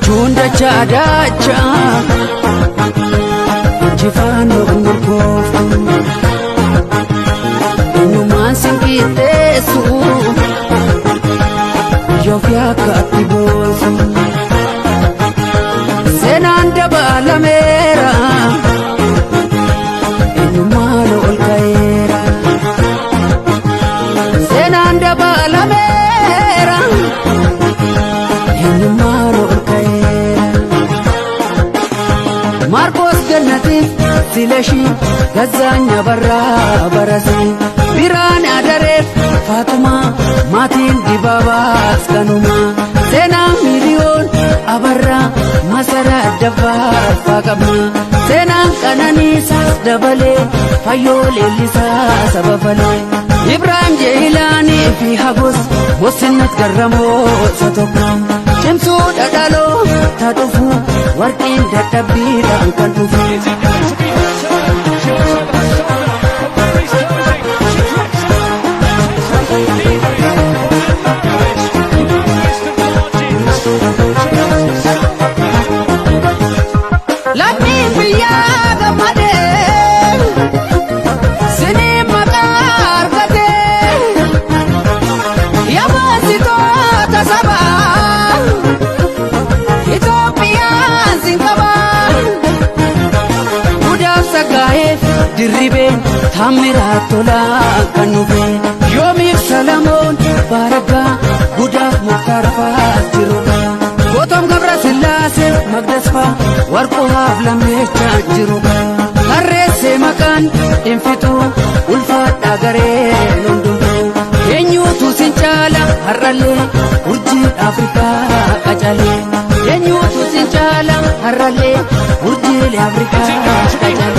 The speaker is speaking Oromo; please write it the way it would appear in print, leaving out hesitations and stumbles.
Gammachuun dachaa dachaa injifannoo milkooftu eenyummaan sin qixxeessu biyya ofii akka atti boonsu. Seenaan dabalameera, eenyummaan ol ka'eera. Seenaan dabalameera, eenyummaan ol ka'eera. Maarkos Gannatiif Silashii Gazzaanya Barraa Barasii Biraan Adareef Faatumaa maatiin Dibaabaas kanumaa seenaa Miiliyoon Abarraa Masaraa Daffaar faa qabna seenaan Qananiisaas dabalee Fayyoo Leellisaa saba falee Ibraahim Jeeyilaanii fi Hagos Moosinnat Garramoo isa tokko cimsuu dhadhaloo ta dhufu warqiin dadhabbiidhaan kan dhufu. Is it going to be better? She has a shoulder. But Mary's closing. She drops her. Leading. And Lewis with the narrowest of margins. She has the Lammiin biyyaa gammadee sinii maqaa argatee yabaasitoota sabaa Itoophiyaan sin qabaa Gudaaf saggaa'eef Dirribeen Taammiraa Tolaa kan dhufe Yoomiif Salamoon Baaraggaa Gudaaf Muktaar fa'aas jiruudha. Gootom Gabra Sillaasee Magdasfaa Warqoo Lammeechaa jiruudha. Tarreessee maqaan hin fixu ulfaadhaa gareen hundumtuu. Eenyuutu sin caala har'allee urjii Afrikaa qacalee. Eenyuutu sin caala har'allee urjiilee Afrikaa qacalee.